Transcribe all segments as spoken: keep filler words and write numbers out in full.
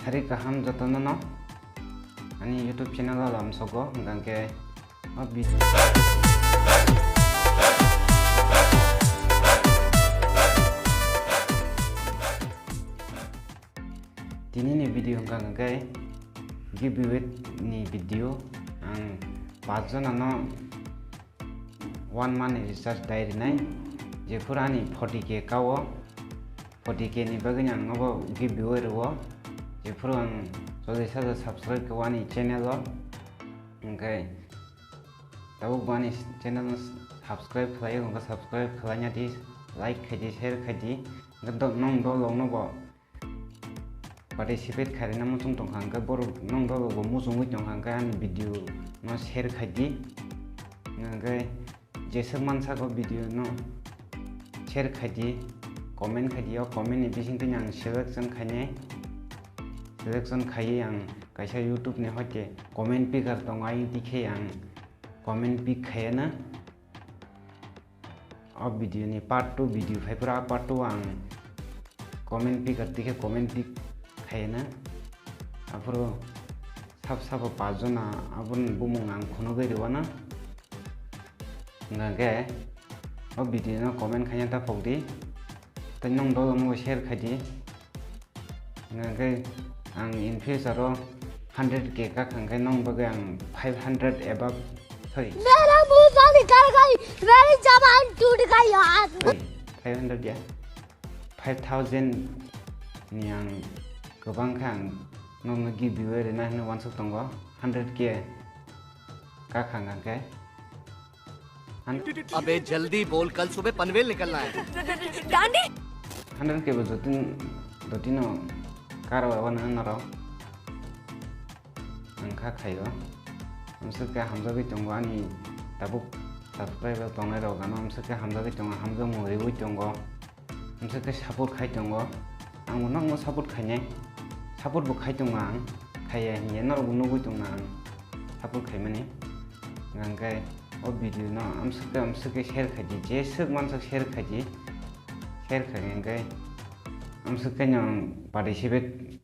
Sari kaham jotono no ani YouTube channel o lamsogo, hingkha khe o vid-, tini ni video hingkha khe giveaway ni video. Ang pas jona no one month ni recharge dai rinai, jephuru ani forty K kao, forty K ni bagwi ang obo giveaway rwo, jephuru ang cholish hajar subscribe kao ani channel o, hingkhe tabuk bo ani channel no subscribe khlai, hingkhe subscribe khlaina di, like khai di, share khai di, hingkhe do-, nong dolok no bo participate khairina muchung tongkha, hingkhe borok nong dolok bo muchungwi tongkha, hingkhe ani video no share khai di, hingkhe jeswk mansak o video no share khai di, comment khai di, o comment ni bisingtwi ang selection khainai, selection khaiwi ang kaisa YouTube ni hoite comment picker tongo, ayang tikhe ang comment pick khaiyana. O video ni part two video phai phuru, a part two ang comment picker tikhe comment pick khaina. Aphuru sab sabo pas jona aboni bumung ang khunugwi rwna. Hingkha khe o video no comment khaina ta phok di. Tei nong dolo mo share khai di. Hingkhe ang in future o hundred K kakha hingkhe nong bagwi ang five hundred above, sorry. मेरा मुंह से निकल गई, मेरी जबान टूट गई यार। Sorry, five hundred ya, five thousand ni ang kwbang khe ang nongno giveaway rwna hinwi uansuk tongo, hundred K kakha hingkhe. अबे जल्दी बोल, कल सुबह पनवेल निकलना है। डांडी। Hundred K bo jotin, jotino karo wano norok. Ang kha khaio. Amswk khe hamjagwi tongo ani tabuk subscriber tongnai rok ano amswk khe hamjagwi tongo, hamjakmung riwi tongo. Amswk khe support khai tongo, ang bo norokno support khainai, support bo khai tongo ang, khaiya hinya norok bo nugwi tongna ang support khaimani. Hingkhe o video no amswk khe, amswk khe share khai di, jeswk mansak share khai di, share khai hingkhe amswk khe no ang participate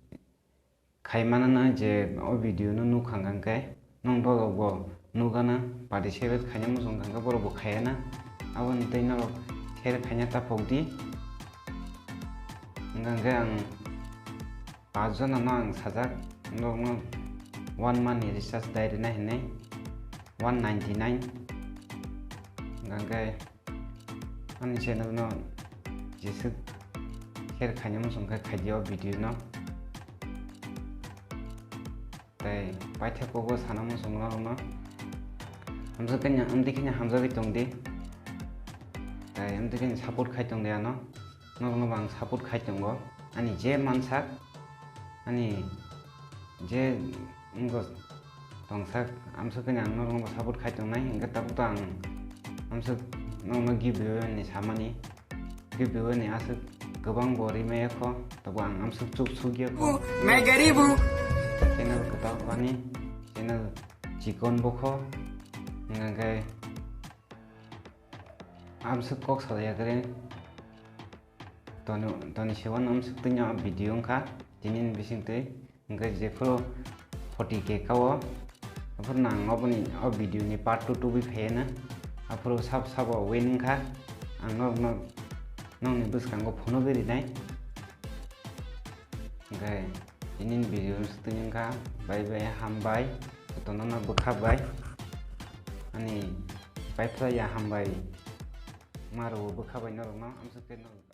khai manana je o video no nukha hingkhe nong dolok bo nugana, participate khaina muchung hingkhe borok bo khaiya na, aboni tei norok share khaina ta phok di. Hingkhe ang pas jona no ang sajak, norokno one month ni recharge dai rwna hinwi one ninety nine. Hingkhe ani channel no jeswk share khaina muchung khe khai di o video no. Tei paithak kogo sana muchung norokno. Hamjak khe, amtwi khe hamjagwi tong di. Tei amtwi khe support khai tong di ano. Norokno bo ang support khai tongo. Ani je mansak, ani je wngkha tongsak, amswk khe ang norokno bo support khai tongnai, hingkhe tabuk to ang amswk norokno giveaway ni samani, giveaway ni aswk kwbang bo rimaya kho, tabuk ang amswk chuk suk ya kho. मैं गरीब हूँ। Channel kwtal bani, channel chikon bo kho, hingkhe amswk kok salai ya kwrwi. Toni, toni sewan amswk twi no video wngkha, tini ni bising twi. Hingkhe jephuru forty K kao, aphuru nang oboni o video ni part two tubui phaiya na. Aphuru sab sabo win wngkha, ang norokno nongni bwskango phunugwi rinai. Hingkhe tini ni video swtwi wngkha, bye bye, hambai, jotono no bwkha bai. Ani paiphlaiya hambai, maro bwkha bai norokno, amswk tei norok.